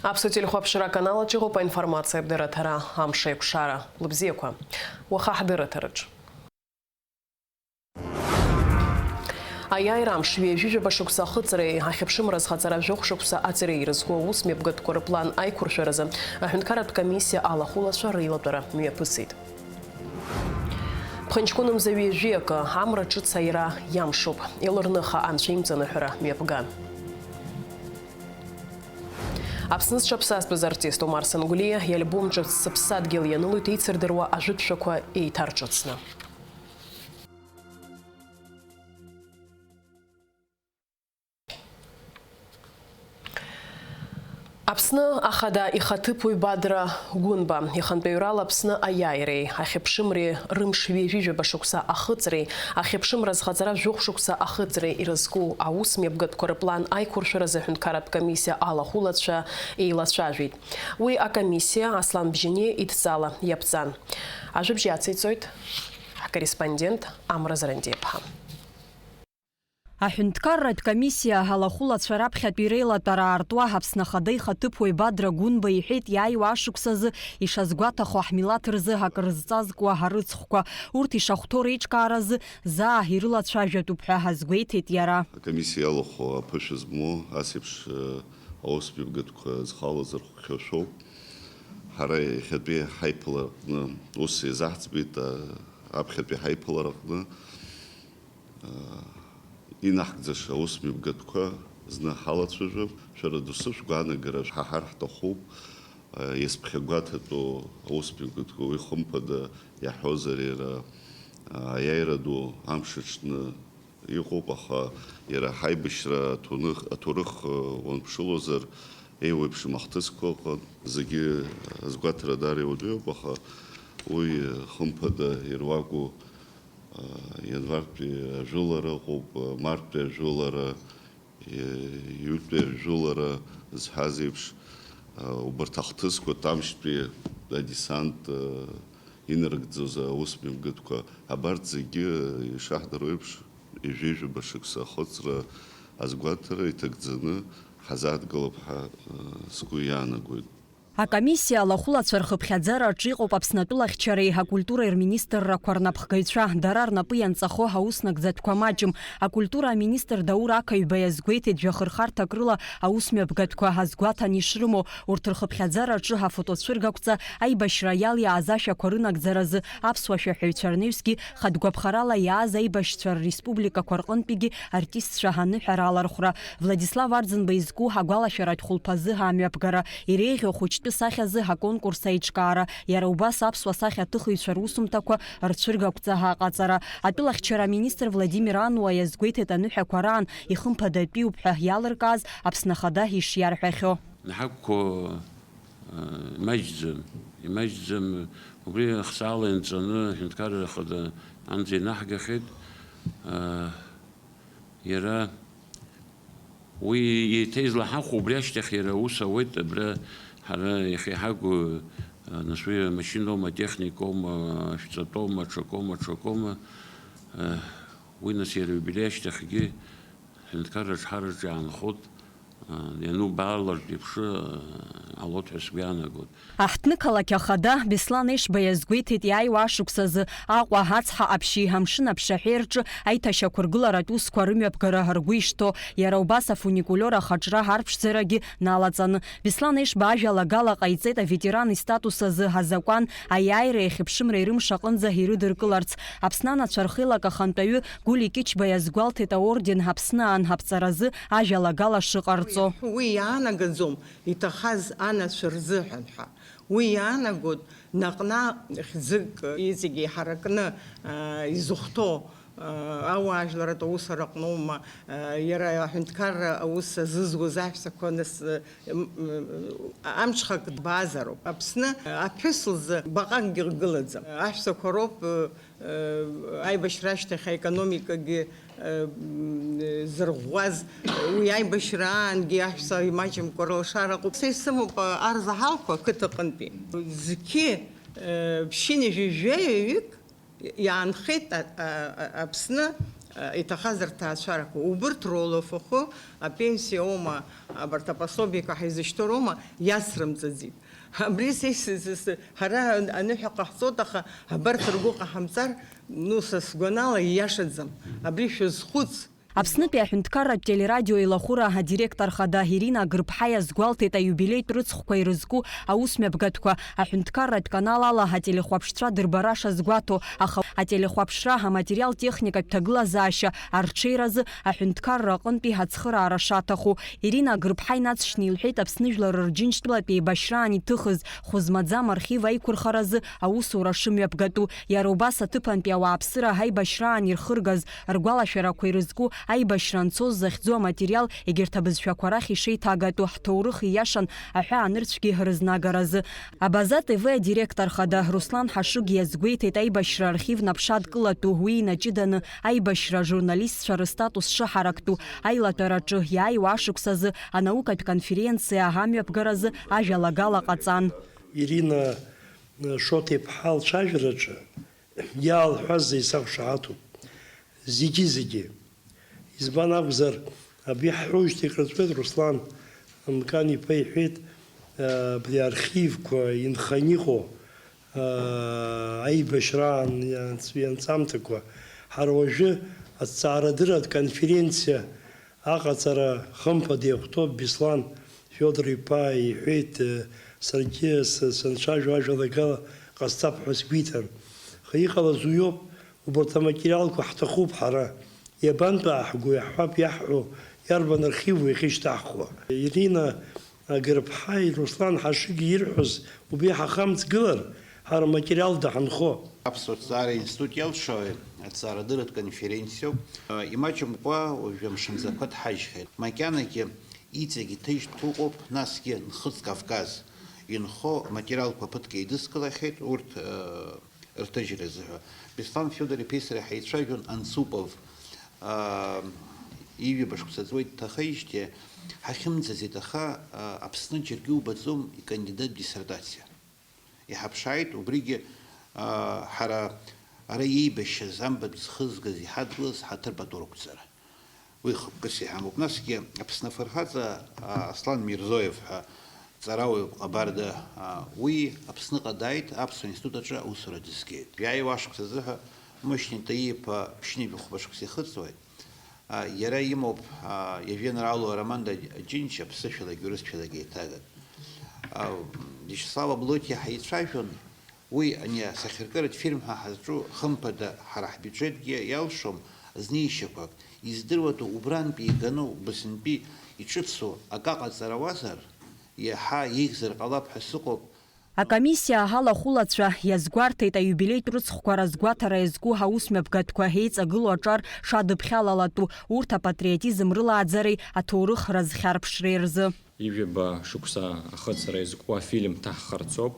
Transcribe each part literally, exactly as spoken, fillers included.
Аԥсуа телехәаԥшра аканал аҿы иҟоуп аинформациатә дырраҭара Амш аиқәшара. Лыбзиақәа. Уаха ҳдырраҭараҿ. Аиааира амш ҩажәижәаба шықәса ахыҵреи ахьыԥшымра азхаҵара жәохә шықәса аҵреи ирызку аус мҩаԥгатәқәа рыплан аиқәыршәаразы аҳәынҭқарратә комиссиа алахәылацәа реилатәара мҩаԥысит. Ԥхынҷкәынымза ҩажәи акы, амра ҿыц аира иамшуп, Елырныха анцәа имҵаныҳәара мҩаԥган. Аԥсны зҽаԥсазтәыз артист Омар Сангәлиа иальбом ҿыц Сыԥсадгьыл ианылоит еицырдыруа ажәытә шәақәа еиҭарҿыцны. Аԥсны Ахада ихаҭыԥуаҩ Бадра Гәынба, ихантәаҩрала Аԥсны аиааиреи ахьыԥшымреи рымш ҩажәижәаба шықәса ахыҵреи, ахьыԥшымра азхаҵара жәохә шықәса ахыҵреи ирызку аус мҩаԥгатәқәа рыплан аиқәыршәаразы аҳәынҭқарратә комиссиа алахәылацәа еилацәажәеит. Уи акомиссиа Аслан Бжьаниа идҵала иаԥҵан. Ажәабжь иациҵоит ҳкорреспондент Амра Зарандиаԥҳа. Аҳәынҭқарратә комиссиа алахәылацәа раԥхьатәи реилатәара аартуа Аԥсны Ахада ихаҭыԥуаҩ Бадра Гәынба иҳәеит, иааиуа ашықәсазы ишазгәаҭахо ҳмилаҭ рзы акры зҵазкуа арыцхәқәа, урҭ ишахәҭоу реиҿкааразы заа ирылацәажәатәуп ҳәа азгәеиҭеит иара. Акомиссиа иалахәу аԥышәа змоу ас еиԥш, э, аус мҩаԥгатәқәа зхалаз рхәхьоу шәоуп. Ҳара иахьатәи ҳаиԥылараҟны ус еизаҳӡбеит, а, аԥхьатәи ҳаиԥылараҟны. Инаҳгӡаша аус мҩаԥгатәқәа зны ҳалацәажәап. Шәара доусы шәгәаанагара ҳаҳар ҳҭахуп. Иазԥхьагәаҭатәу аус мҩаԥгатәқәа уи хымԥада иаҳҳәозар, иара аиааира ду амш аҽны иҟоуп, аха иара ҳаибашьра аҭоурых, аҭоурых уанԥшылозар, еиуеиԥшым ахҭысқәа ыҟан. Зегьы азгәаҭара даара иуадаҩуп, аха уи хымԥада ируаку Ианвартәи ажәылара ыҟоуп, марттәи ажәылара, июльтәи ажәылара зҳәаз еиԥш, убарҭ ахҭысқәа, Тамшьтәи адесант инарыгӡоз аус мҩаԥгатәқәа, абарҭ зегьы ишаҳдыруа еиԥш, ҩажәижәаба шықәса ахыҵра азгәаҭара иҭагӡаны ҳазааҭгылап ҳәа сгәы иаанагоит. Акомиссиа алахәылацәа рхыԥхьаӡара аҿы иҟоуп Аԥсны атәылахьчареи акультуреи рминистррақәа рнапхгаҩцәа. Дара рнапы ианҵахо аус нагӡатәқәа маҷым. Акультура аминистр Даур Ақаҩба иазгәеиҭеит, жәаха рхарҭак рыла аус мҩаԥгатәқәа азгәаҭан ишрымоу. Урҭ рхыԥхьаӡара аҿы афотоцәыргақәҵа, аибашьра иалиааз ашәақәа рынагӡаразы аԥсуа шәаҳәаҩцәа рнаҩсгьы хатә гәаԥхарала иааз аибашьцәа рреспубликақәа рҟынтәигьы артистцәа аныҳәара алархәра, Владислав Арӡынба изку агәалашәаратә хәылԥазы амҩаԥгара, иреиӷьу ахәыҷтәы сахьазы аконкурс аиҿкаара, иара убас аԥсуа сахьаҭыхыҩцәа русумҭақәа рцәыргақәҵа аҟаҵара. Атәылахьчара аминистр Владимир Ануа иазгәеиҭеит аныҳәақәа раан ихымԥадатәиуп ҳәа иалыркааз Аԥсны Ахада ишиарҳәахьоу. Ҳақәқәа, э, имаҷӡам, имаҷӡам, убри ахсаала инҵаны аҳәынҭқарра ахада анӡа инаҳгахьеит. Э, Иара уи еиҭа излаҳахәо, убри ашьҭахь иара аус ауеит, абра ҳара иахьа иҳагу, а, нас уи амашьыноума, атехникоума, ашәҵатәоума, аҽакоума, аҽакоума, а, уи нас иара аиубилеи ашьҭахьгьы ҳҳәынҭқарра аҿҳараҿы иаанхоит, а, ианубаалартә еиԥш, а, ҟалоит ҳәа сгәы иаанагоит. Аҳҭнықалақь ахада Беслан Ешба иазгәеиҭеит, иааиуа ашықәсазы Аҟәа, Ацҳа Ҟаԥшьи Амшын Аԥшаҳәеи рҿы аиҭашьақәыргыларатә усқәа рымҩаԥгара ргәы ишҭоу, иара убас афуникулиор ахаҿра арԥшӡарагьы налаҵаны. Беслан Ешба ажәалагала ҟаиҵеит аветеран истатус азы азакәан аиааиреи ахьыԥшымреи рымш аҟынӡа ирыдыркыларц. Аԥсны анацәа рхеилак ахантәаҩы Гәли Кьычба иазгәалҭеит аорден Аԥсны аан аԥҵаразы ажәалагала шыҟарҵо. Уи иаанагаӡом иҭахаз анацәа рзыҳәан ҳәа. Уи иаанагоит, наҟ-наҟ хьӡык иҵегь еиҳаракны, аа, изыхәҭоу, аа, ауаажәларатә аусураҟноума, аа, иара аҳәынҭқарра аус азызуаз аҳәсақәа, нас, м, м, амҽхак дбазароуп. Аԥсны аԥҳәыс лзы баҟакгьы ргылаӡам. Аҳәсақәа роуп, Аибашьра ашьҭахь аекономикагьы, э, м, зырӷәӷәаз, уи аибашьра аангьы аҳәса имаҷымкәа рылшара ыҟоуп. Са исымоуп, а, арзаҳалқәа ақыҭаҟынтәи. Зқьы, э, ԥшьынҩажәи жәаҩаҩык иаанхеит, а, а, а, Аԥсны Иҭахаз рҭаацәарақәа, убырҭ роула фахәы, апенсиа оума, абарҭ апособиақәа ҳаизышьҭоу роума, иацрымҵаӡеит. Абри са ис-, ис-, ис-, ҳара аныҳәа ҟаҳҵоит, аха абарҭ ргәы ҟаҳамҵар, ну, са сгәанала, ииашаӡам. Абри шәазхәыц. Аԥснытәи аҳәынҭқарратә телерадио еилахәыра адиректор хада Ирина Гырԥҳа иазгәалҭеит аиубилеитә рыцхәқәа ирызку аусмҩаԥгатәқәа аҳәынҭқарратә канал ала ателехәаԥшцәа дырбара шазгәаҭо, аха ателехәаԥшра аматериал-техникатә ҭагылазаашьа арҽеиразы аҳәынҭқарра аҟынтәи ацхыраара шаҭаху. Ирина Гырԥҳа инаҵшьны илҳәеит Аԥсны Жәлар Рџьынџьтәылатә еибашьраан иҭыхыз хәы змаӡам архив аиқәырхаразы аусура шымҩаԥгатәу, иара убас аҭыԥантәи ауааԥсыра аибашьраан ирхыргаз ргәалашәарақәа ирызку аибашьра анцоз захьӡу аматериал егьырҭ абызшәақәа рахь ишеиҭагатәу ҳҭоурых ииашан аҳәаанырцәгьы рызнагаразы. Абаза Т В адиректор хада Руслан Ҳашыг иазгәеиҭеит аибашьра архив наԥшадкылатәу, уи инаҷыданы аибашьра ажурналистцәа рыстатус шыҳарактәу, аилатәараҿы иааиуа ашықәсазы анаукатә конференциа амҩаԥгаразы ажәалагала ҟаҵан. Ирина Шоҭа-иԥҳа лцәажәараҿы иаалҳәаз исақәшаҳаҭуп зегьы-зегьы. Избан акәзар, абри ҳҳәоижьҭеи крыҵуеит, Руслан Мкан-иԥа иҳәеит, абри архивқәа инханы иҟоу, аибашьраан ианҵ-, ианҵамҭақәа. Ҳара уажәы азҵаарадырратә конференциа аҟаҵара хымԥада иахәҭоуп, Беслан Фиодор-иԥа иҳәеит, саргьы с-, санцәажәо ажәалагала ҟасҵап ҳәа сгәеиҭан. Аха иҟалаз уиоуп, убарҭ аматериалқәа ҳҭахуп ҳара. Иабантәу ааҳго, иаҳҳәап, иаҳҳәо, иарбан архиву иахьышьҭаҳхуа? Ирина Гырԥҳаи Руслан Ҳашыги ирҳәоз убри ҳахамҵгылар, ҳара материалда ҳанхо. Аԥсуа ҭҵаара институт иалшауеи аҭҵаарадырратә конференциоуп. Имаҷымкәа уажәы амшынӡақәа ҭҳажьхьеит. Макьанагьы иҵегь иҭыжьтә ҭыҟоуп, насгьы Нхыҵ Кавказ инхо материалқәа ԥыҭк еидыскылахьеит, урҭ, э, рҭыжьра азыҳәа. Беслан Фиодор-иԥеи сареи ҳаицәажәон Анцупов, аа, ҩажәа шықәса ҵуеит дҭахеижьҭеи, ҳахьымӡаӡеит, аха, аа, Аԥсны џьаргьы иубаӡом икандидат диссертациа. Иҳаԥшааит, убригьы, аа, ҳара ара иеибашьаз, амбатә зхызгаз, иҳадгылаз ҳаҭыр пату рықәҵара. Уи хықәкыс иҳамоуп. Насгьы Аԥсны афырхаҵа, а, Аслан Мирзоев ҳәа ҵарауаҩуп Ҟабарда, а, уи Аԥсныҟа дааит, аԥсуа институт аҿы аусура дызгеит. Иааиуа ашықәс азыҳәа Мушьни Таииԥа ԥшьынҩажәи хәба шықәса ихыҵуеит. А, иара имоуп, а, иажәеинраалоу ароманда Џьынџь аԥсышәалагьы урысшәалагьы еиҭаган. А, Виачеслав Аблотиа ҳаицәажәон. Уи ани асахьаркыратә фильм ҳәа ҳазҿу, хымԥада, ҳара ҳбиуџьетгьы иалшом, знеишьақәак, издыруада убрантәи игану, Быснтәи иҿыцу акы аҟаҵара ауазар, иаҳа еиӷьзар ҟалап ҳәа сыҟоуп. Акомиссиа аҳалахәылацәа иазгәарҭеит аиубилеитә рыцхәқәа разгәаҭара иазку аусмҩаԥгатәқәа еиҵагылоу аҿар шадыԥхьалалатәу, урҭ апатриотизм рылааӡареи аҭоурых разхьарԥшреи рзы. Ҩажәаба шықәса ахыҵра иазку афильм ҭаҳхырцоуп,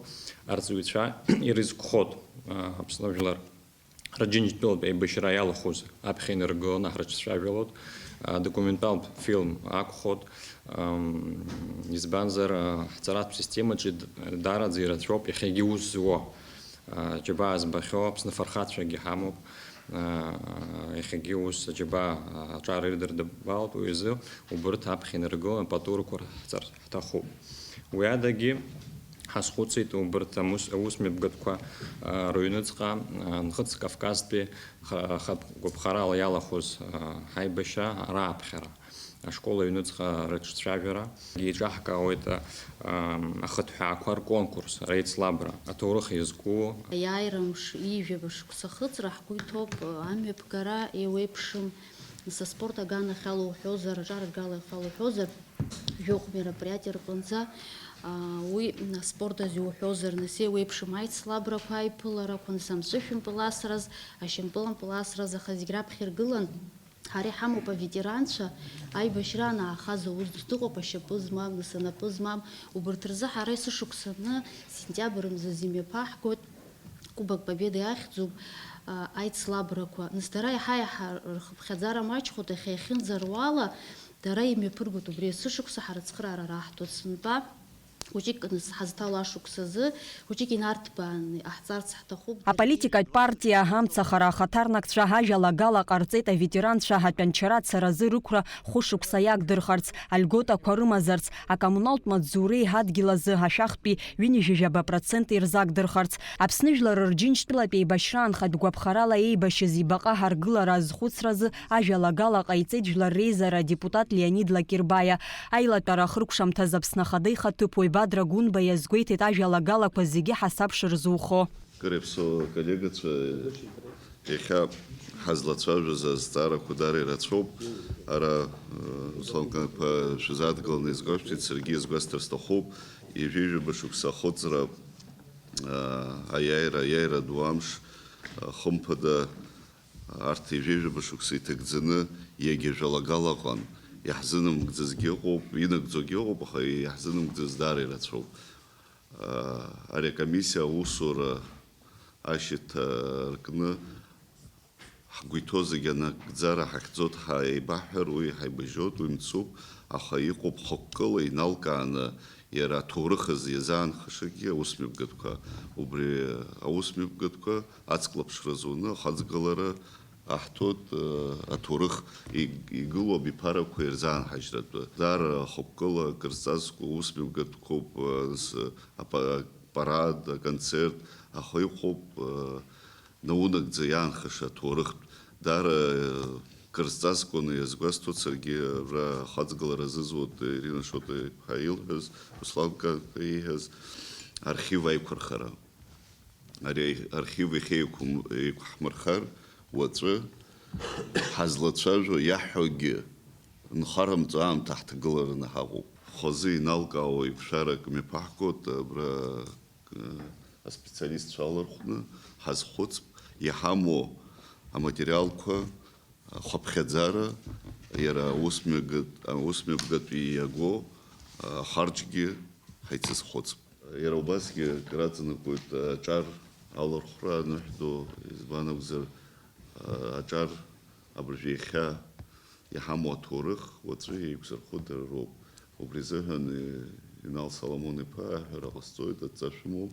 арҵаҩцәа ирызкхоит, а, Аԥсны жәлар Раџьынџьтәылатә еибашьра иалахәыз аԥхьа инаргыланы ҳрыҿцәажәалоит, а, документалтә фильм акәхоит, ам, избанзар, а, ҳҵаратә системаҿы д-, даараӡа ирацәоуп иахьагьы ус зуа. Џьабаа збахьоу Аԥсны афырхацәагьы ҳамоуп. Иахьагьы ус џьабаа аҿар ирдырдыбалт, уи азы убырҭ аԥхьа инаргыланы пату рықәырҳҵар ҳҭахуп. Уи адагьы ҳазхәыцит убырҭ амус-, аусмҩаԥгатәқәа рыҩныҵҟа Нхыҵ Кавказтәи ха-, хатә гәаԥхарала иалахәыз ҳаибашьра рааԥхьара. Ашкол аҩныҵҟа рыҿцәажәара. Еиҿаҳкаауеит, а, ам, ахыҭҳәаақәа рконкурс, реицлабра, аҭоурых иазку. Аиааира мш ҩажәаба шықәса ахыҵра ҳгәы иҭоуп, амҩаԥгара еиуеиԥшым, нас аспорт аганахьала уҳәозар, аҿар аганахьала уҳәозар, жәохә мероприатиа рҟынӡа, а, уи аспорт азы иуҳәозар, нас еиуеиԥшым аицлабрақәа, аиԥыларақәа, нас амҵәышәымпыл асраз, ашьампылампыл асраз, аха зегь раԥхьа иргылан, Ҳара иҳамоуп аветеранцәа, аибашьраан аахаз аус дыҟоуп, ашьапы змам, нас анапы змам, убарҭ рзы ҳара есышықәсаны сентиабр мзазы имҩаԥаҳгоит, Кубок Победы ахьӡуп, а, аицлабрақәа. Нас дара иаҳа-иаҳа рхыԥхьаӡара маҷхоит, иахьа иахьынӡаруала дара имҩаԥыргоит убри есышықәса ҳара ацхыраара раҳҭоит сынтәа. Хәыҷык нас ҳазҭало ашықәс азы, хәыҷык инарҭбааны иҟаҳҵарц ҳҭахуп. Аполитикатә партиа Амцахара ахаҭарнакцәа ажәалагала ҟарҵеит аветеранцәа атәанчара ацаразы рықәра хәышықәса иагдырхарц, альготақәа рымазарц, акоммуналтә маҵзуреи адгьыл азы ашәахтәи ҩынҩажәижәаба процент ирзагдырхарц. Аԥсны Жәлар Рџьынџьтәылатә еибашьра анхатә гәаԥхарала еибашьыз ибаҟа ҳаргылара азхәыцразы ажәалагала ҟаиҵеит Жәлар Реизара адепутат Леонид Лакербаиа. Аилатәара ахыркәшамҭаз Аԥсны Ахада ихаҭыԥуаҩ Бадра Гәынба иазгәеиҭеит ажәалагалақәа зегьы ҳасаб шырзухо. Кыр иаԥсоу аколлегацәа, иахьа ҳазлацәажәоз азҵаарақәа даара ирацәоуп. Ара, э, Руслан Кан-иԥа шәзадгыланы иазгәашәҭеит, саргьы иазгәасҭар сҭахуп. Ҩажәижәаба шықәса ахыҵра, э, аиааира, аиааира ду амш, э, хымԥада, арҭ ҩажәижәаба шықәса иҭагӡаны иагьа жәалагалаҟан. Иаҳзынамгӡазгьы ыҟоуп, инагӡогьы ыҟоуп, аха иаҳзынамгӡаз даара ирацәоуп. Ари акомиссиа аусура ашьаҭа ркны ҳгәы иҭоу зегьы анагӡара ҳахьӡоит ҳәа еибаҳҳәар, уи ҳаибажьоит, уи мцуп, аха иҟоуп хықәкыла иналкааны иара аҭоурых азы иазаанхашагьы аусмҩаԥгатәқәа, убри аусмҩаԥгатәқәа ацклаԥшра зуны ахаҵгылара аҳҭоит, э, аҭоурых иг-, игылоу абиԥарақәа ирзаанҳажьратәы. Даара хықәкыла акыр зҵазкуа усмҩаԥгатәқәоуп, э, с-, апа-, апарад, аконцерт, аха иҟоуп, э, наунагӡа иаанхаша аҭоурыхтә. Даара, э, кыр зҵазкуаны иазгәасҭоит саргьы, абра ахаҵгылара азызуеит Ирина Шоҭа-иԥҳа илҳәаз, Руслан Кан-иԥа ииҳәаз, архив аиқәырхара. Ари архив иахьеиқәым-, еиқәҳмырхар, уаҵәы ҳазлацәажәо иаҳҳәогьы нхарамҵо аамҭа ҳҭагылараны ҳаҟоуп. Хазы иналкаауа еиқәшәарак мҩаԥаҳгоит, абра, э, аспециалистцәа алархәны ҳазхәыцп, иҳамоу аматериалқәа, ахыԥхьаӡара, иара аусмҩагатә-, аусмҩаԥгатәи иаго, а, ахарџьгьы ҳаицызхәыцп. Иара убасгьы акыр аҵанакуеит аҿар алархәра, аныҳәа ду, избан акәзар, а, аҿар абыржәы иахьа иҳамоу аҭоурых уаҵәы еиқәзырхо дара роуп. Убри азыҳәан, э, Инал Соломон-иԥа аҳәара ҟасҵоит, адҵа шәымоуп.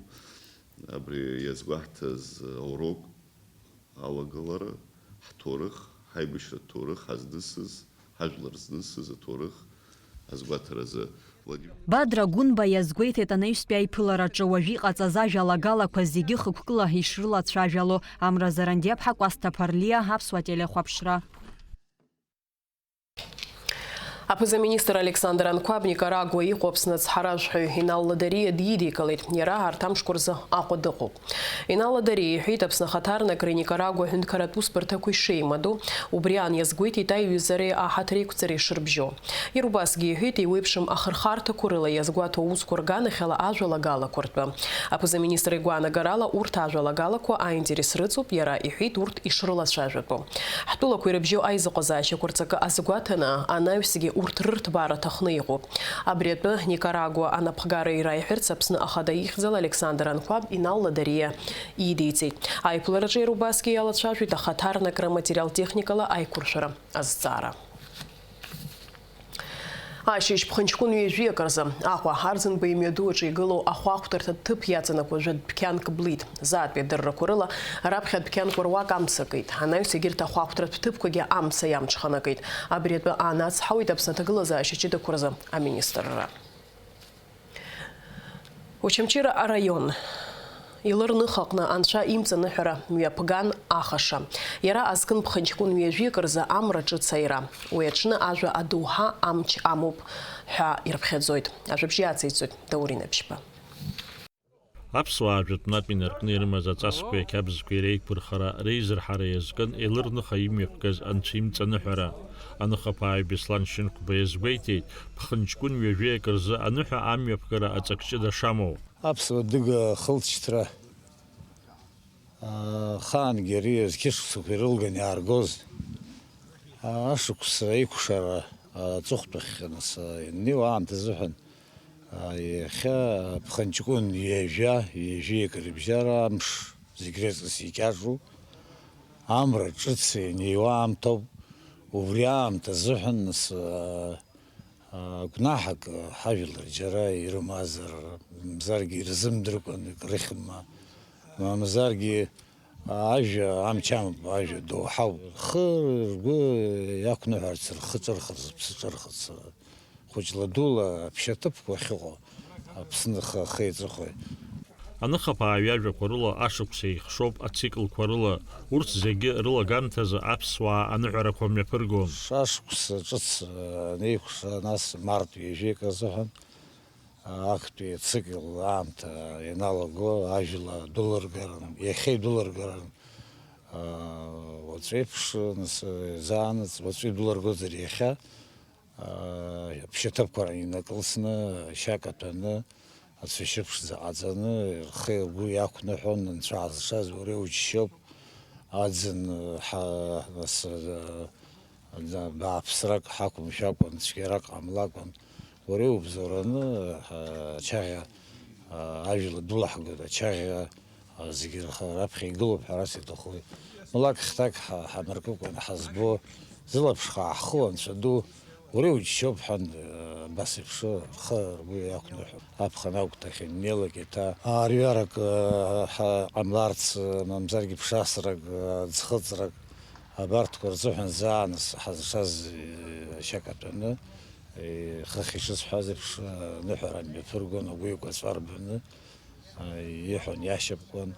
Абри иазгәаҳҭаз аурок алагалара, ҳҭоурых, ҳаибашьратә ҭоурых ҳазнысыз, ҳажәлар знысыз аҭоурых азгәаҭаразы Владимир. Бадра Гәынба иазгәеиҭеит анаҩстәи аиԥылараҿы уажәы иҟаҵаз ажәалагалақәа зегьы хықәкыла ишрылацәажәало. Амра Зарандиаԥҳа, Кәасҭа Ԥарлиа, Аԥсуа телехәаԥшра. Аԥыза-министр Александр Анқәаб Никарагуа иҟоу Аԥсны ацҳаражәҳәаҩ Инал Ладариа дидикылеит. Иара арҭ амшқәа рзы Аҟәа дыҟоуп. Инал Ладариа иҳәеит, Аԥсны ахаҭарнакреи Никарагуа аҳәынҭқарратә усбарҭақәеи шеимадоу, убри аан иазгәеиҭеит аиҩызареи аҳаҭыреиқәҵареи шырбжьоу. Иара убасгьы иҳәеит, еиуеиԥшым ахырхарҭақәа рыла иазгәаҭоу аусқәа рганахьала ажәалагалақәа ртәы. Аԥыза-министр игәаанагарала, урҭ ажәалагалақәа аинтерес рыҵоуп, иара иҳәеит урҭ ишрылацәажәатәу. Ҳтәылақәа ирыбжьоу аизыҟазаашьақәа рҵакы азгәаҭаны, анаҩсгьы урҭ рырҭбаара аҭахны иҟоуп. Абри атәы Никарагуа анапхгара ираиҳәарц Аԥсны Ахада ихьӡала Александр Анқәаб Инал Ладариа идиҵеит. Аиԥылараҿы иара убасгьы иалацәажәеит ахаҭарнакра материал-техникала аиқәыршәара азҵаара. Ашьыжь ԥхынҷкәын ҩажәи акы рзы Аҟәа Арӡынба имҩаду аҿы игылоу ахәаахәҭарҭа ҭыԥ иаҵанакуа жәытә дәқьанк блит. Заатәи адыррақәа рыла, раԥхьа дәқьанқәа руак амца акит. Анаҩс егьырҭ ахәаахәҭратә ҭыԥқәагьы амца иамҽханакит. Абри атәы аанацҳауеит Аԥсны аҭагылазаашьа ҷыдақәа рзы аминистрра. Очамчыра араион Елырныха аҟны анцәа имҵаныҳәара мҩаԥган ахаша. Иара азкын ԥхынҷкәын ҩажәи акы рзы амра ҿыц аира. Уи аҽны ажәа адоуҳа амч амоуп ҳәа ирԥхьаӡоит. Ажәабжь иациҵоит Даур Инаԥшьба. Аԥсуаа жәытәнатә инаркны ирымаз аҵасқәеи ақьабзқәеи реиқәырхара, реизырҳара иазкын Елырныха имҩаԥгаз анцәа имҵаныҳәара. Аныхаԥааҩ Беслан Шьынқәба иазгәеиҭеит, ԥхынҷкәын ҩажәи акы рзы аныҳәа амҩаԥгара аҵак ҷыда шамоу. Аԥсуа дыга ахылҵшьҭра, аа, ахаангьы ари зқьышықәсақәа ирылган иааргоз, аа, ашықәс аикәшара, аа, аҵыхәтәахьҟа нас, аа, ианнеиуа аамҭазыҳәан, аа, иахьа ԥхынҷкәын ҩажәа, ҩажәи акы рыбжьара амш зегь реиҵас икьаҿу, амра ҿыц ианеиуа аамҭоуп. Убри аамҭазыҳәан нас, аа, Гәнаҳак ҳажәлар џьара ирымазар, мамзаргьы ирзымдыркәан ик рыхьма, мамзаргьы ажәа амч амоуп, ажәа доуҳауп. Рхы ргәы иақәныҳәарц, рхы ҿырхырц, рыԥсы ҿырхырц, хәыҷла дула аԥшьаҭыԥқәа ахьыҟоу, Аԥсны ахы ахеиҵыхәеи. Аныхаԥааҩ иажәақәа рыла ашықәс еихшоуп ациклқәа рыла, урҭ зегьы рылагамҭазы аԥсуаа аныҳәарақәа мҩаԥыргон. Шашықәс ҿыц анеикәша, нас март ҩажәеик азыҳәан, актәи ацикл аамҭа ианалаго ажәла дәылыргарын, иахьа идәылыргарын, уаҵәеиԥш, нас, изаанаҵ, уаҵәы идәылыргозар иахьа, аԥшьаҭыԥқәа инакылсны, ашьа каҭәаны, ацәашьы ԥшӡа ҟаҵаны, рхы ргәы иақәныҳәон, анцәа ҳазшаз уара иуччоуп, аӡын, ҳа-, нас, бааԥсрак ҳақәымшәакәан, цәгьарак ҟамлакәан, уара иубзоураны, ачаӷьа, ажәла дулаҳгоит, ачаӷьа, зегьы рхы раԥхьа игылоуп ҳәа ас иҭахуи? Млак хҭак ҳа-, ҳамыркыкәан ҳазбо, зылаԥш хаа ҳху анцәа ду, уара иуччоуп ҳәан, абас еиԥш рхы ргәы иақәныҳәон. Аԥхын агәҭахь иннеилак еиҭа аарҩарак, ҳа-, ҟамларц, мамзаргьы ԥшасрак, ӡхыҵрак, абарҭқәа рзыҳәан заа нас ҳазшаз, ашьа каҭәаны, хыхь ишысҳәаз еиԥш, аныҳәара мҩаԥыргон, агәы еикәаҵәа рбаны, иҳәон, иашьапкуан.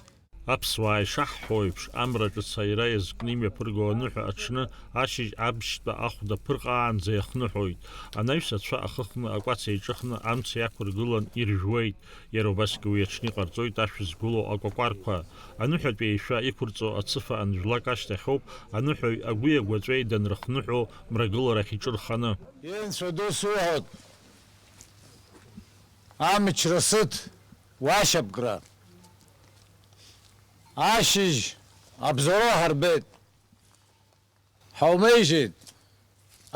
Аԥсуаа ишаҳҳәо еиԥш, амра ҿыц аира иазкны имҩаԥырго аныҳәа аҽны, ашьыжь абжьтәа ахәда ԥырҟаанӡа иахныҳәоит. Анаҩс ацәа ахыхны, акәац еиҿыхны, амца иақәыргылан иржәуеит. Иара убасгьы уи аҽны иҟарҵоит ашә згәылоу акәакәарқәа. Аныҳәатәи аишәа иқәырҵо ацыфа анжәлак ашьҭахьоуп аныҳәаҩ агәи агәаҵәеи данрыхныҳәо мрагыларахь иҿырханы. Инцәа ду суҳәоит, амчра сыҭ, уашьапкра. Ашьыжь абзоуроу ҳарбеит. Ҳаумеижьеит,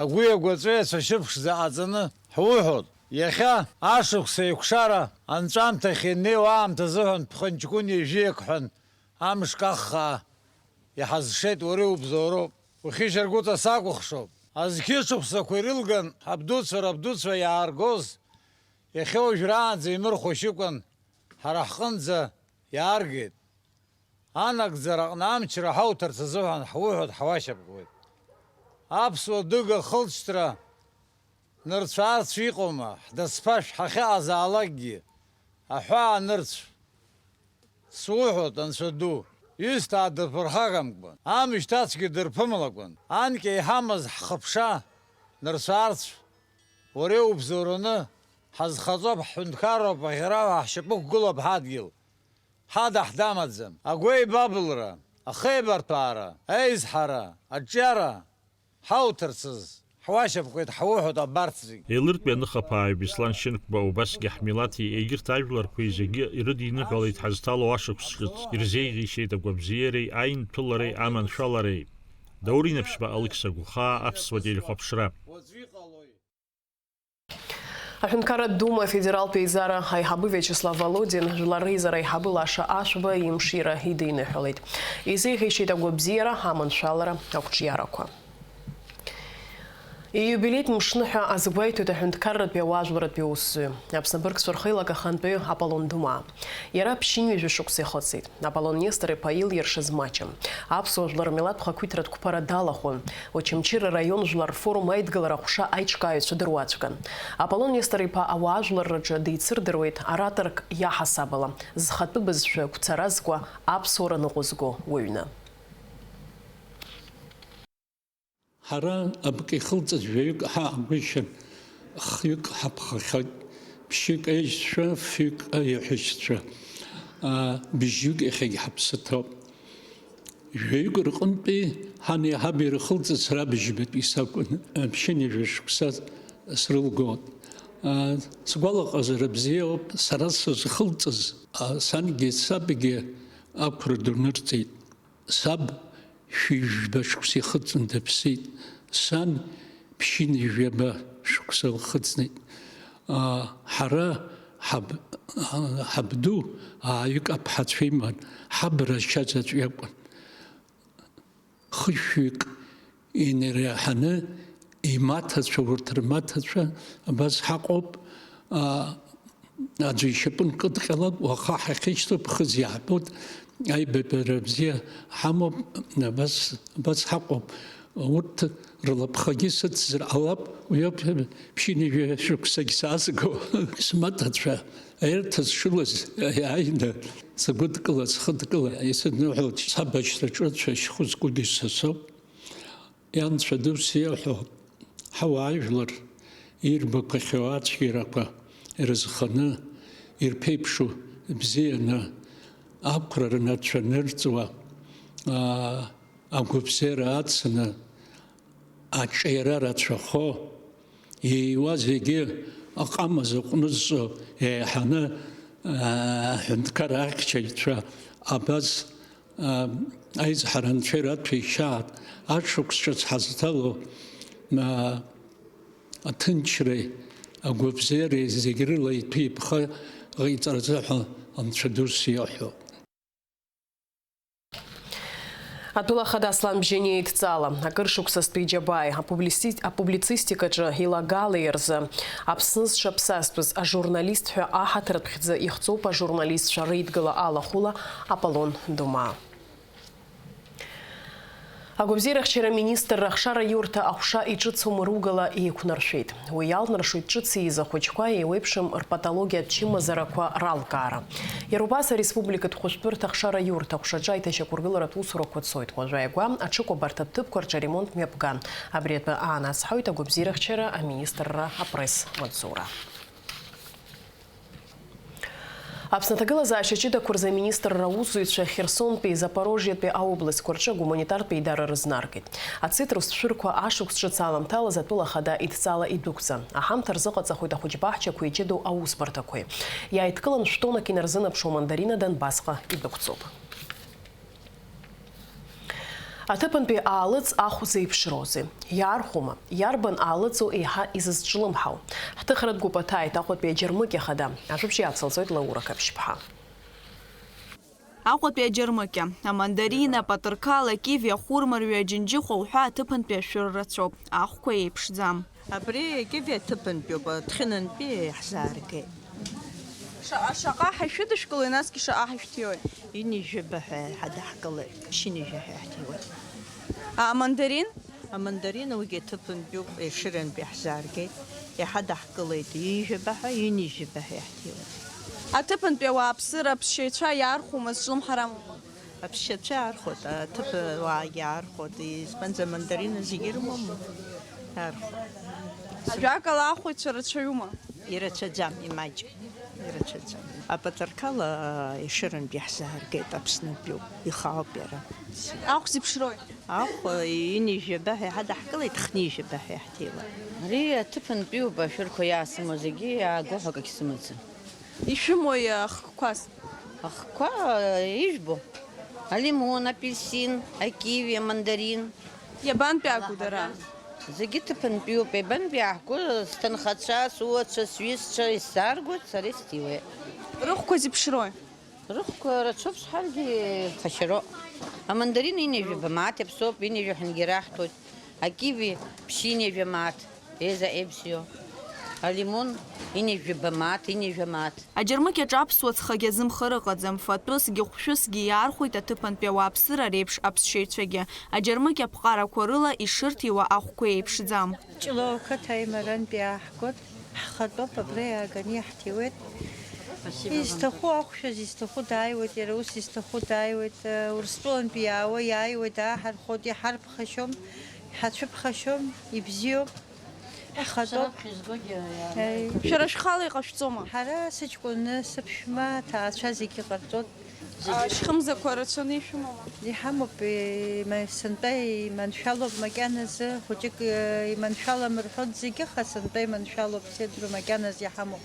агәи агәаҵәеи ацәашьы ԥшӡа ҟаҵаны ҳуҳәоит. Иахьа ашықәс еиқәшара анҵәамҭахь иннеиуа аамҭазыҳәан ԥхынҷкәын ҩажәиак ҳәан амш каххаа иҳазшеит, уара иубзоуроуп. Ухьышьаргәыҵа сакәыхшоуп. Азқьышықәсақәа ирылган ҳабдуцәа рабдуцәа иааргоз, иахьа уажәраанӡа имырхәашьыкәан ҳара ҳҟынӡа иааргеит. Анагӡара аҟны амчра ҳауҭарц азыҳәан ҳуҳәоит, ҳуашьапкуеит. Аԥсуа дыга хылҵшьҭра нырцә-аарцә иҟоума, ҳдасԥашә ҳахьыҟазаалакгьы, аҳәаа нырцә. Суҳәоит, Анцәа ду, ҩысҭаа дырԥырхагамкәан, амышьҭацәгьа дырԥымлакәан, анкьа иҳамаз ҳхыԥша нырцә-аарцә, уара иубзоураны, ҳазхаҵоуп, ҳҳәынҭқарроуп, аӷьараҳәа ҳшьапы ықәгылоуп ҳадгьыл. Ҳада ҳдамаӡам. Агәеибабылра, ахеибарҭәаара, аизҳара, аҿиара ҳауҭарцаз, ҳуашьапкуеит, ҳуҳәоит абарҭ зегь. Елыртәи аныхаԥааҩ Беслан Шьынқәба убасгьы ҳмилаҭи егьырҭ ажәларқәеи зегьы ирыдиныҳәалеит ҳазҭало ашықәс ҿыц, ирзеиӷьеишьеит агәабзиареи аинҭәылареи аманшәалареи. Даур Инаԥшьба, Алықьса Гәхаа, Аԥсуа телехәаԥшра. Аҳәынҭқарратә Дума афедералтә еизара аиҳабы Виачеслав Володин Жәлар Реизара аиҳабы Лаша Ашәба имшира идиныҳәалеит. Изеиӷьеишьеит агәабзиара, аманшәалара, ақәҿиарақәа. Ииубилеитә мшны ҳәа азгәеиҭоит аҳәынҭқарратәи ауаажәларратәи аусзуҩы, Аԥсны абыргцәа рхеилак ахантәаҩы Аполлон Думаа. Иара ԥшьынҩажәа шықәса ихыҵит. Аполлон Нестор-иԥа илиршаз маҷым. Аԥсуа жәлар рмилаҭтә хақәиҭратә қәԥара далахәын. Очамчыра араион жәлар рфорум аидгылара аҟәша аиҿкааҩцәа дыруаӡәкын. Аполлон Нестор-иԥа ауаажәларраҿы деицырдыруеит ораторк иаҳасабала, зхатәы бызшәа гәцаразкуа аԥсуара ныҟәызго уаҩны. Ҳара абк ихылҵыз жәаҩык ҳаҳгәышьан, хҩык ҳаԥхахьоит, ԥшьҩык аишьцәа, фҩык аиаҳәшьцәа, аа, быжьҩык иахьагь ҳаԥсы ҭоуп. Жәаҩык рҟынтәи ҳани ҳаби ирхылҵыз сара быжьбатәи сакәын, ԥшьынҩажәа шықәса срылгоит. Аа, сгәалаҟазара бзиоуп, сара сызхылҵыз, аа, сангьы сабгьы ақәра ду нырҵеит. Саб шәи жәба шықәса ихыҵны дыԥсит, сан ԥшьынҩажәаба шықәса лхыҵит. Аа, ҳара ҳаб-, аа, ҳабду ааҩык аԥҳацәа иман, ҳаб рашьа заҵә иакәын. Хышәҩык инеиреиҳаны Имаҭацәа, урҭ рмаҭацәа абас ҳаҟоуп, а, аӡәы ишьапы нкыдҟьалак, уаха ҳахьышьҭоуп, хыз иаабоит, аибабара бзиа ҳамоуп, абас, абас ҳаҟоуп. Урҭ рлаԥхагьы сыцзар ҟалап, уи ауп ԥшьынҩажәа шықәсагь саазго. Смаҭацәа аирҭа зшылаз иааины сгәыдкыла, схыдкыла, исыдныҳәалт сабашьраҿы цәашьхәы зкугьы са соуп. Ианцәа дус ииҳәо, ҳауаажәлар ирбақәахьоу ацәгьарақәа ирызханы, ирԥеиԥшу, ибзианы, ақәра рнацәа нырҵуа, аа, агәабзиара ацны, аҿиара рацәахо, ииуа зегьы аҟама зыҟәнызҵо еиҳаны, аа, аҳәынҭқар ахьчаҩцәа абас, аа, аизҳара анцәа ираҭәеишьаат, ашықәс ҿыц ҳазҭало, аа, аҭынчреи агәабзиареи зегь рыла иҭәы-иԥха ҟаиҵаразы ҳәа Анцәа дус иаҳәо. Атәыла ахада Аслан Бжьаниа идҵала, акыр шықәсазтәи иџьабааи, апублици-, апублицистикаҿы илагалеи рзы Аԥсны зҽаԥсазтәыз ажурналист ҳәа аҳаҭыртә хьӡы ихҵоуп ажурналистцәа реидгыла алахәыла Аполлон Думаа. Агәабзиарахьчара аминистрра ахшара иурҭа аҟәша иҿыцу мыругала еиқәнаршәеит. Уи иалнаршоит ҿыц ииз ахәыҷқәа еиуеиԥшым рпатологиатә чымазарақәа ралкаара. Иара убас ареспубликатә хәышәтәырҭа ахшара иурҭа аҟәшаҿы аиҭашьақәыргыларатә усурақәа цоит. Уажә ааигәа аҽыкәабарҭатә ҭыԥқәа рҿы аремонт мҩаԥган. Абри атәы аанацҳауеит агәабзиарахьчара аминистрра апресс-маҵзура. Аԥсны аҭагылазаашьа ҷыдақәа рзы аминистрра аусзуҩцәа Херсонтәи Запорожиатәи аобластқәа рҿы агуманитартә еидара рызнаргеит. Ацитрус шәырқәа ашықәс ҿыц аламҭалаз атәыла ахада идҵала идәықәҵан. Аҳамҭа рзыҟаҵахоит ахәыҷбаҳчақәеи иҷыдоу аусбарҭақәеи. Иааидкылан шәтоннак инарзынаԥшуа мандарина Донбассҟа идәықәҵоуп. Аҭыԥантәи аалыҵ ахә зеиԥшроузеи? Иаархәома? Иарбан аалыҵу еиҳа изызҿлымҳау? Ҳҭыхратә гәыԥ аҭааит Аҟәатәи аџьармыкьа хада. Ажәабжь иацылҵоит Лаура Қаԥшьԥҳа. Аҟәатәи аџьармыкьа, амандарина, апатырқал, акиви, ахәырмарҩы, аџьынџьыхәа уҳәа аҭыԥантәи ашәыр рацәоуп. Ахәқәа еиԥшӡам. Абри акиви аҭыԥантәиуп, аҭхьынантәи иаҳзааргеит. Шаҟа, шаҟа ҳашәыдышәкылои, насгьы шаҟа ҳашәҭиуеи? Ҩынҩажәаба ҳәа иҳадаҳкылеит, ԥшьынҩажәа ҳәа иаҳҭиуеит. А амандарин? Амандарин уигьы аҭыԥантәиуп, ешырантәи иаҳзааргеит, иҳадаҳкылеит, ҩынҩажәаба ҳәа, ҩынҩажәаба ҳәа иаҳҭиуеит. Аҭыԥантәи ауааԥсыра аԥсшьаҩцәа иаархәома, зҿлымҳара амоума? Аԥсшьацәа иаархәоит, аҭыԥ ауаагьы иаархәоит, избанзар, амандарина зегьы ирымоума? Иаархәоит. Ажәакала, ахәаҩцәа рацәаҩума? Ирацәаӡам, имаҷым, ирацәаӡам. Апатырқал ешырантә иаҳзааргеит, Аԥснытәиуп, ихаауп иара. Ахә зеиԥшрои? Ахә ҩынҩажәаба ҳәа иҳадаҳкылеит, хынҩажәаба ҳәа иаҳҭиуеит. Ари аҭыԥантәиуп, ашәырқәа иаасымоу зегьы иаагәаҳәо акагь сымаӡам. Ишәымои ахкқәас? Ахқәа, э, ижәбо, алимон, апельсин, акиви, амандарин. Иабантәиаагоу дара? Зегьы ҭыԥантәиуп, еибантәи иааҳго, сҭынхацәа, суацәа, сҩызцәа исзааргоит, сара исҭиуеит. Рыхәқәа зеиԥшрои? Рыхәқәа рацәоуп, сҳәаргьы ԥхашьароуп. Амандарин ҩынҩажәаба мааҭ иаԥсоуп, ҩынҩажәа ҳәангьы раҳҭоит. Акиви ԥшьынҩажәа мааҭ, еза еиԥшьоу. Алимон ҩынҩажәаба мааҭ, ҩынҩажәа мааҭ. Аџьармыкьаҿ аԥсуа ҵхагьы азымхар ыҟаӡам, фатәысгьы хәшәысгьы иаархәоит аҭыԥантәи ауааԥсыра реиԥш аԥсшьаҩцәагьы. Аџьармыкьа ԥҟарақәа рыла ишырҭиуа ахәқәа еиԥшӡам. Ҷлоу ақыҭа аимарантәи иааҳгоит, ҳхатәоуп, абра иааганы иаҳҭиуеит. Изҭаху ахәшәаз изҭаху дааиуеит, иара ус изҭаху дааиуеит, Урыстәылантәи иаауа иааиуеит, дааҳархәоит, иҳарԥхашьом, иҳацәыԥхашьом, ибзиоуп. Ҳхатәоуп. Шәара шәхала иҟашәҵома? Ҳара сыҷкәынны, сыԥшәма, аҭаацәа зегьы ҟарҵоит. А, шьхымзақәа рацәаны ишәымоума? Иҳамоуп, има-, сынтәа иманшәалоуп макьаназы, хәыҷык, э, иманшәалам рҳәоит зегьы, аха сынтәа иманшәалоуп, сеидру макьаназы иҳамоуп.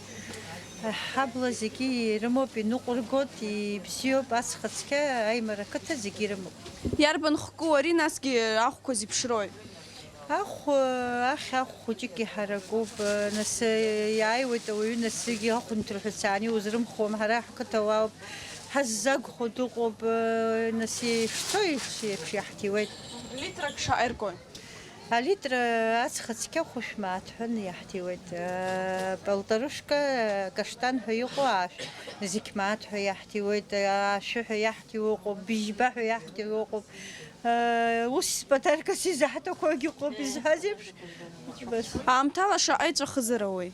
Ҳабла зегьы ирымоуп, иныҟәыргоит, ибзиоуп, ацха цқьа, аимара ақыҭа зегьы ирымоуп. Иарбан хку ари, насгьы ахәқәа зеиԥшрои? Ахә, ахь ахә хәыҷык иҳаракуп, нас иааиуеит ауаҩы, нас зегьы ахә нҭырҳәыцааны иузрымхуам, ҳара ҳқыҭа уаауп, ҳаззагхо дыҟоуп, нас ишцо еиԥш, еиԥш иаҳҭиуеит. Литрак шаҟа иргои? Алитр ацха цқьа хәышә мааҭ ҳәа иаҳҭиуеит. Полторушка каштан ҳәа иҟоу аашә зқь мааҭ ҳәа иаҳҭиуеит, аашәы ҳәа иаҳҭиуа ыҟоуп, быжьба ҳәа иаҳҭиуа ыҟоуп. Ус подаркас изаҳҭақәагьы ыҟоуп, изҳәаз еиԥш. Убас. Аамҭала шаҟа иҵәахызар ауеи?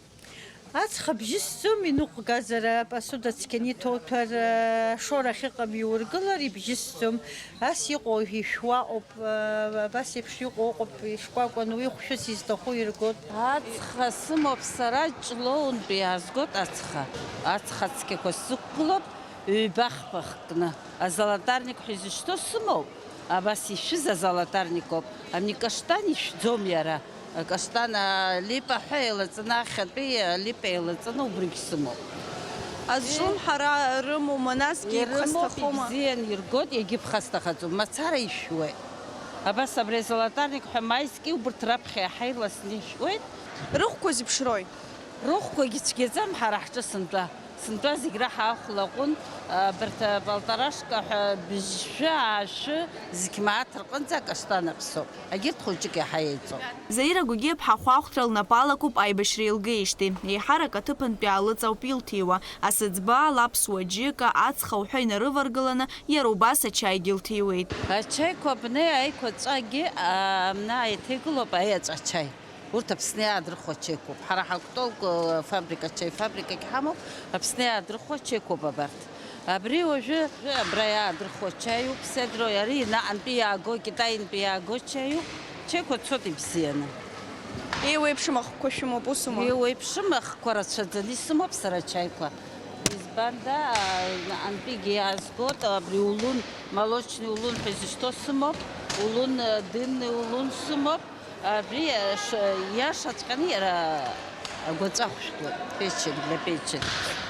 Аҵх абжьы сцом, иныҟәгазар, апосуда цқьаны иҭоуҭәар, ашора ахьыҟам иургылар, ибжьы сцом. Ас иҟоу ишәуа ыҟоуп, абас еиԥш иҟоу ыҟоуп, ишкәакәан уи хәшәыс изҭаху иргоит. Ацха сымоуп сара, Ҷлоунтәи иаазгоит ацха. Ацха цқьақәа сықәгылоуп, ҩба-хԥа хкны. Азолотарник ҳәа изышьҭоу сымоуп. Абас ишәыз азолотарникоуп. Ани каштан ишәӡом иара. Акаштан алипа ҳәа еилаҵаны, ахьатәи алипа еилаҵаны убригь сымоуп. Азҿлымҳара рымоума, насгьы ирымоуп, иԥхасҭахома? Ибзиан иргоит, егьыԥхасҭахаӡом, мацара ишәуеит. Абас абри азолотарник ҳәа маизки убырҭ раԥхьа иаҳа ирласны ишәуеит. Рыхәқәа зеиԥшрои? Рыхәқәагьы цәгьаӡам ҳара ҳҿы сынтәа. Сынтәа зегь раҳа ахә лаҟәын, абарҭ полторашка ҳәа быжьшәы, аашәы, зқь мааҭ рҟынӡа акаштан аԥсоуп. Егьырҭ хәыҷык иаҳа еиҵоуп. Заира Гәыгиаԥҳа ахәаахәҭра лнапы алакуп аибашьра илгеижьҭеи. Еиҳарак аҭыԥантәи аалыҵ ауп илҭиуа. Асыӡбаала аԥсуа џьыка, ацха уҳәа инарываргыланы, иара убас ачаигьы лҭиуеит. Ачаиқәа абни аиқәаҵәагьы, а, абна еиҭагылоуп аиаҵә ачаи. Урҭ Аԥсны иаадырхуа ачаиқәоуп. Ҳара ҳагәҭоуп, э, фабрика, ачаи фабрикагь ҳамоуп, Аԥсны иаадырхуа ачаиқәоуп абарҭ. Абри уажәы абра иаадырхуа ачаиуп, седрои ари наҟантәи иааго, Китаинтәи иааго ачаиуп. Ачаиқәа цоит ибзианы. Еиуеиԥшым ахқәа шәымоуп, усума? Еиуеиԥшым ахқәа рацәаӡаны исымоуп сара ачаиқәа. Избанда, наҟантәигьы иаазгоит, абри улун, молочный улун ҳәа изышьҭоу сымоуп, улун, э, дынный улун сымоуп. Абри, э, ш-, иашаҵәҟьаны иара агәаҵәа хәшәтәуп, печень, для печени.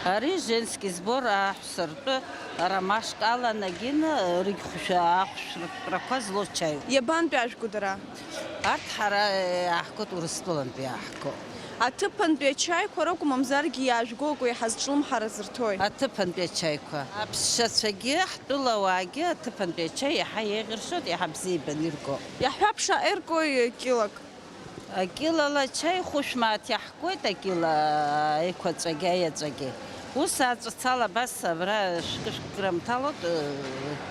Ари женский сбор аҳәса ртәы ромашкала анагины, э, рыгьхәшәа ахәшәрақәа злоу чаиуп. Иабантәи ажәго дара? Арҭ ҳара, э, иааҳгоит, Урыстәылантәи иааҳго. Аҭыԥантәи ачаиқәа ракәу, мамзаргьы иаажәгоу акәу еиҳа зҿлымҳара зырҭои? Аҭыԥантәи ачаиқәа. Аԥсшьацәагьы, ҳтәылауаагьы аҭыԥантәи ачаи иаҳа еиӷьыршьоит, иаҳа бзиа ибаны ирго. Иаҳҳәап, шаҟа иркуи килак? Акилала ачаи хәышә мааҭ иаҳкуеит, акила аиқәаҵәагьы, аиаҵәагьы. Ус аҵәыцала абас абра шәкы-шәкы грамм ҭалоит,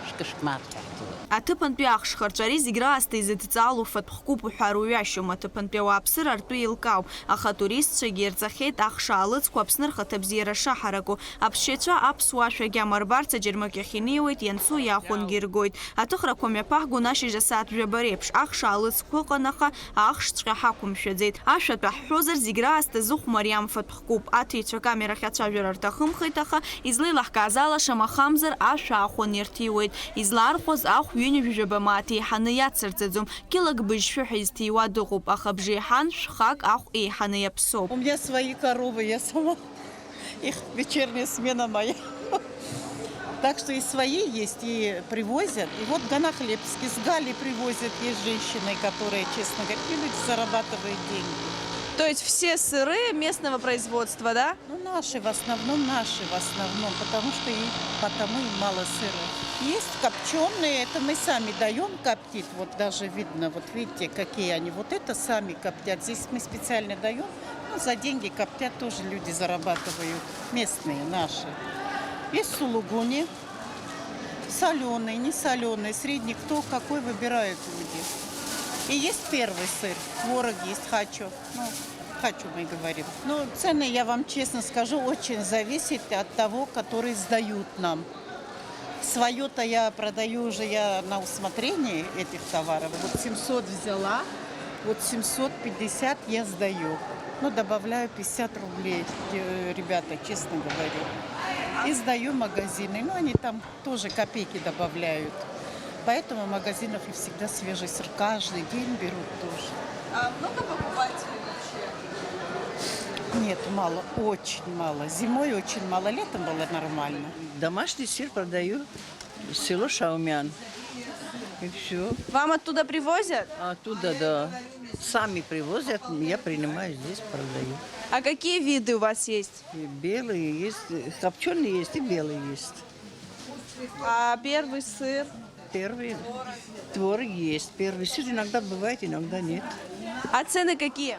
шәкы-шәкы мааҭ ҳәа ҳҭоит. Аҭыԥантәи ахшхырҵәа ари зегь раасҭа изыдҵаало фатә хкуп уҳәар уҩашьом, аҭыԥантәи ауааԥсыра ртәы еилкаауп, аха атуристцәагьы ирҵахьеит ахш аалыҵқәа Аԥсны рхаҭабзиара шаҳараку. Аԥсшьацәа аԥсуа ашә агьама рбарц аџьармыкьахь инеиуеит, ианцо иаахәангьы иргоит. Аҭыхрақәа мҩаԥаҳгон ашьыжь асааҭ жәаба реиԥш, ахш аалыҵқәа ыҟан, аха ахшҵәҟьа ҳақәымшәаӡеит. Ашәа атәы ҳҳәозар, зегь раасҭа зыхә мариам фатә хкуп. Аҭиҩцәа акамерахь ацәажәара рҭахымхеит, аха излеилаҳкааз ала, шамахамзар, ашә аахәаны ирҭиуеит. Излаархәаз ахә ҩынҩажәаба мааҭ еиҳаны иацырҵаӡом. Килак быжьшәы ҳәа изҭиуа дыҟоуп, аха бжеиҳан шәхак ахә еиҳаны иаԥсоуп. У меня свои коровы, я сама. Их вечерняя смена моя. Так что и свои есть, и привозят. И вот в Ганахлебске с Гали привозят, есть женщины, которые, честно говоря, и люди зарабатывают деньги. То есть все сыры местного производства, да? Ну, наши в основном, наши в основном, потому что и потому и мало сыра. Есть копченые, это мы сами даем коптить, вот даже видно, вот видите, какие они. Вот это сами коптят. Здесь мы специально даем, ну, за деньги коптят, тоже люди зарабатывают, местные наши. Есть сулугуни, соленый, не соленый, средний, кто какой выбирают люди. И есть первый сыр, творог есть, хачу. Ну, хачу мы говорим. Ну, цены, я вам честно скажу, очень зависит от того, который сдают нам. Своё-то я продаю уже, я на усмотрение этих товаров. Вот семьсот взяла, вот семьсот пятьдесят я сдаю. Ну, добавляю пятьдесят рублей, э, ребята, честно говорю. И сдаю магазины. Ну, они там тоже копейки добавляют. Поэтому в магазинах и всегда свежий сыр. Каждый день берут тоже. А много покупателей вообще? Нет, мало, очень мало. Зимой очень мало, летом было нормально. Домашний сыр продаю, село Шаумян. И всё. Вам оттуда привозят? Оттуда, да. Сами привозят, я принимаю здесь, продаю. А какие виды у вас есть? И белые есть, и копчёные есть, и белые есть. А первый сыр? Первый. Творог есть. Первый сыр иногда бывает, иногда нет. А цены какие?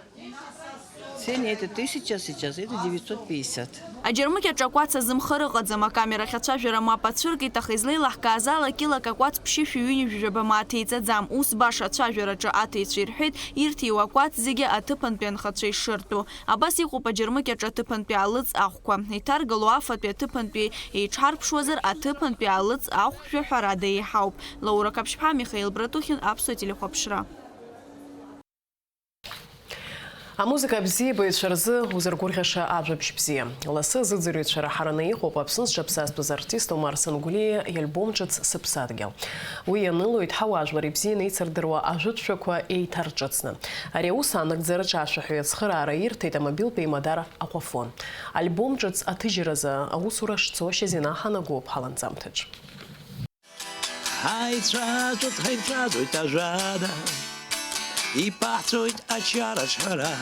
Цены это тысяча сейчас, это девятьсот пятьдесят. Аџьармыкьаҿ акәац азымхар ыҟаӡам, акамерахь ацәажәара мап ацәыркит, аха излеилаҳкааз ала килак акәац ԥшьышәи ҩынҩажәи жәаба мааҭ еиҵаӡам. Ус баша ацәажәараҿы аҭаҩцәа ирҳәеит, ирҭиуа акәац зегьы аҭыԥантәи анхацәа ишыртәу. Абас иҟоуп аџьармыкьаҿ аҭыԥантәи алыҵ ахәқәа. Иҭаргыло афатәи аҭыԥантәи еиҽҳарԥшуазар, аҭыԥантәи алыҵ ахәшәы ҳәарада еиҳауп. Лаура Қаԥшьԥҳа, Михаил Братухин, Аԥсуа телехәаԥшра. Амузыка абзиабаҩцәа рзы узыргәырӷьаша ажәабжь бзиа. Лассы азыӡырҩцәа раҳараны иҟоуп Аԥсны зҽаԥсазтәыз артист Омар Сангәлиа иальбом ҿыц Сыԥсадгьыл. Уи ианылоит ҳауаажәлар ибзианы еицырдыруа ажәытә шәақәа еиҭарҿыцны. Ари аус аанагӡараҿы ашәаҳәаҩ ацхыраара ирҭеит амобилтә еимадара Аҟәафон. Альбом ҿыц аҭыжьразы аусура шцо Шьазина ҳанагоуп ҳаланҵамҭаҿ. Ҳаицәажәоит, ҳаицәажәоит ажәада, ибаҳҵоит ачара аҿҳәара.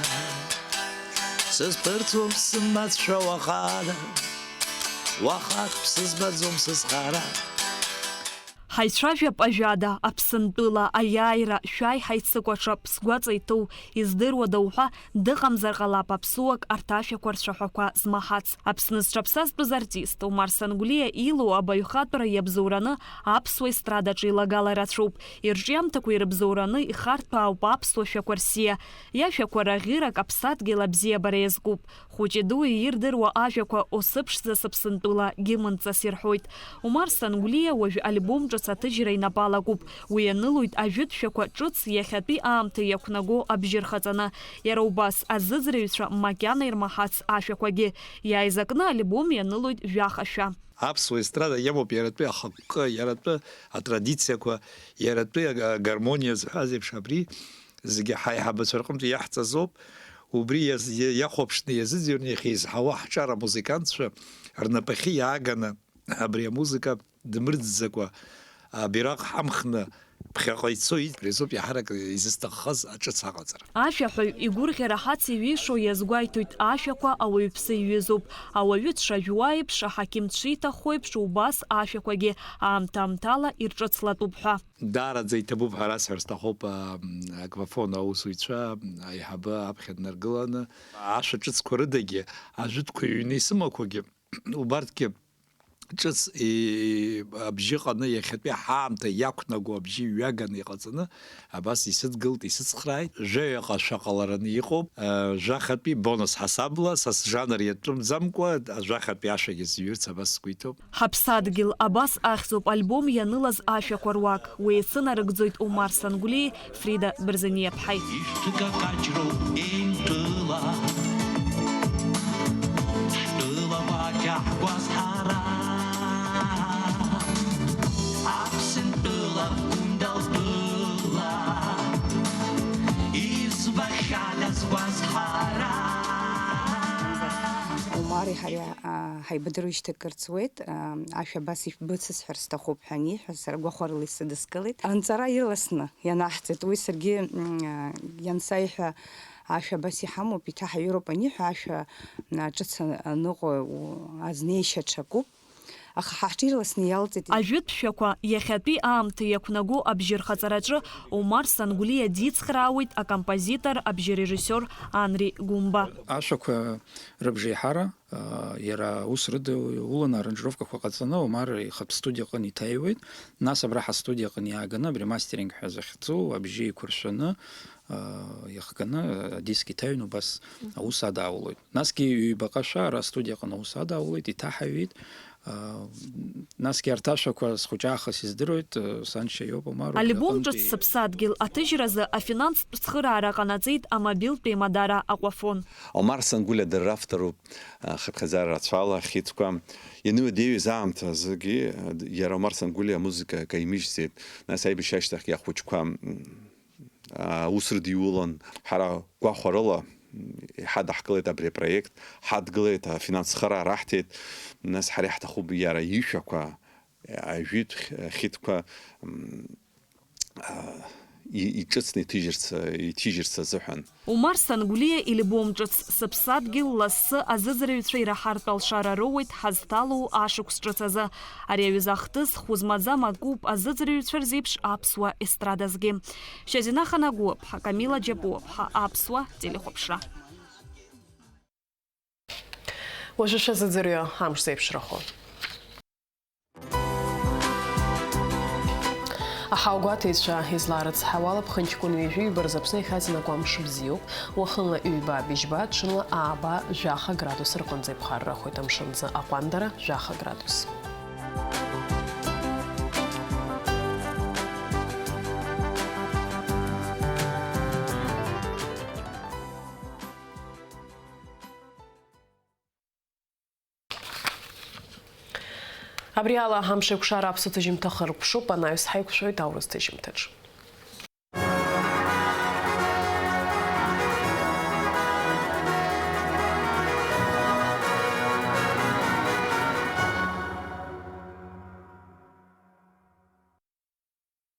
Сызԥырҵуам сымацәа уахада, уахак бсызбаӡом сызхара. Ҳаицәажәап ажәада, Аԥсынтәыла, аиааира, шәааи ҳаицыкәаҽап, сгәаҵа иҭоу, издыруада уҳәа, дыҟамзар ҟалап аԥсуак арҭ ашәақәа рцәаҳәақәа змаҳац. Аԥсны зҽаԥсазтәыз артист Омар Сангәлиа илоу абаҩхатәра иабзоураны аԥсуа естрадаҿы илагала рацәоуп. Ирҿиамҭақәа ирыбзоураны ихарҭәаауп аԥсуа шәақәа рсиа. Иашәақәа раӷьырак аԥсадгьыл абзиабара иазкуп. Хәыҷи-дуи ирдыруа ажәақәа Осыԥшӡа Сыԥсынтәыла гимнҵас ирҳәоит. Омар Сангәлиа уажә альбом ҿыц аҭыжьра инапы алакуп. Уи ианылоит ажәытә шәақәа ҿыц иахьатәи аамҭа иақәнаго абжьы рхаҵаны. Иара убас, азыӡырҩцәа макьана ирмаҳац ашәақәагьы. Иааизакны альбом ианылоит жәаха шәа. Аԥсуа естрада иамоуп иаратәы ахықәкы, иаратәы атрадициақәа, иаратәы агармониа зҳәаз еиԥш абри зегьы ҳаиҳабацәа рҟынтә иаҳҵазоуп. Убри иаз-, иа-, иахәаԥшны иазыӡырҩны иахьеизҳауа ҳҿар амузыкантцәа рнапахьы иааганы абри амузыка дмырӡӡакәа абираҟ ҳамхны ԥхьаҟа ицоит, абри азоуп иаҳарак изысҭаххаз аҿыц аҟаҵара. Ашәаҳәаҩ игәырӷьара ҳацеиҩишо иазгәеиҭоит, ашәақәа ауаҩԥсы иҩызоуп. Ауаҩы дшажәуа еиԥш, аҳақьым дшиҭаххо еиԥш, убас ашәақәагьы аамҭа-аамҭала ирҿыцлатәуп ҳәа. Даараӡа иҭабуп ҳәа расҳәар сҭахуп, а, Аграфон аусуҩцәа аиҳабы аԥхьа днаргыланы, ашәа ҿыцқәа рыдагьы, ажәытәқәа ҩны исымақәагьы, убарҭгьы ҿыц, и-, абжьы ҟаны иахьатәи ҳаамҭа иақәнаго абжьы ҩаганы иҟаҵаны, абас исыдгылт, исыцхрааит. Жәаҩаҟа шәа ҟалараны иҟоуп, а, жәахатәи бонус ҳасабла, са сжанр иатәымӡамкәа, ажәахатәи ашәагьы зҩырц абас сгәы иҭоуп. Ҳаԥсадгьыл, абас ахьӡуп альбом ианылаз ашәақәа руак. Уи еицынарыгӡоит Омар Сангәлиеи Фрида Берзениаԥҳаи. Ишәҭыкакаҷроу еинтәыла, ҳтәыла гәакьа ҳгәазҳара, Аԥсынтәыла Гәындалтәыла, избахьада сгәазҳара. Омари ҳареи, аа, ҳаибадыруеижьҭеи акыр ҵуеит, аа, ашәа абас ишәбыцысҳәар сҭахуп ҳәа аниҳәа, сара гәахәарыла исыдыскылеит. Анҵара ирласны ианаҳҵеит. Уи саргьы, м, аа, иансаиҳәа, ашәа абас иҳамоуп, иҭаҳаҩыроуп аниҳәа, ашәа, м, ҿыц аныҟоу, у-, азнеишьа ҽакуп. Аха ҳа ҳҿы ирласны иалҵит. Ажәытә шәақәа иахьатәи аамҭа иақәнаго абжьы рхаҵараҿы Омар Сангәлиа дицхраауеит акомпозитор, абжьарежиссиор Анри Гәымба. Ашәақәа рыбжеиҳара, а, иара ус рыда уланы аранжировкақәа ҟаҵаны Омар ихатә студиаҟны иҭаҩуеит. Нас абра ҳастудиаҟны иааганы абри мастеринг ҳәа захьӡу абжьы еиқәыршәаны, а, иахганы адиск иҭаҩны убас аус адаулоит. Насгьы ҩбаҟа шәа ара астудиаҟны аус адаулеит, иҭаҳаҩит. А, насгьы арҭ ашәақәа схәыҷаахыс издыруеит, а, саншьа иоуп Омар. Альбом ҿыц Сыԥсадгьыл аҭыжьразы афинанстә цхыраара ҟанаҵеит амобилтә еимадара Аҟәафон. Омар Сангәлиа дара равторуп, а, хыԥхьаӡара рацәала, хьыӡқәа. Ианыҩадеиҩыз аамҭазыгьы, а, иара Омар Сангәлиа амузыка акы аимыжьӡеит. Нас аибашьра ашьҭахьгьы ахәыҷқәа, м, аус рыдиулон. Ҳара гәахәарыла иҳадаҳкылеит абри апроект, ҳадгылеит, афинанс цхыраара раҳҭеит, нас ҳара иаҳҭахуп иара ишәақәа, ажәытә хьыдқәа, м, а, и-, иҿыцны иҭыжьырц, иҭижьырц азыҳәан. Умар Сангәлиа ильбом ҿыц, сыԥсадгьыл лассы азыӡырҩцәа ираҳартә алшара роуеит ҳазҭалоу ашықәс ҿыц азы. Ари аҩыза ахҭыс хәы змаӡам акоуп азыӡырҩцәа рзеиԥш аԥсуа естрадазгьы. Шьазина Ханагәыаԥҳа, Камила Џьапуаԥҳа, аԥсуа телехәаԥшра. Уажәы шәазыӡырҩы амш зеиԥшрахо. Аҳауагәаҭеицәа излаарыцҳауала, ԥхынҷкәын ҩажәи ҩба рзы Аԥсны иахьаҵанакуа амш бзиоуп. Уахынла ҩба быжьба, ҽынла ааба жәаха градус рҟынӡа иԥхаррахоит, амшынӡы аҟәандара жәаха градус. Абри ала амшеикәшара аԥсуа ҭыжьымҭа хыркәшоуп, анаҩс ҳаиқәшәоит аурыс ҭыжьымҭаҿ.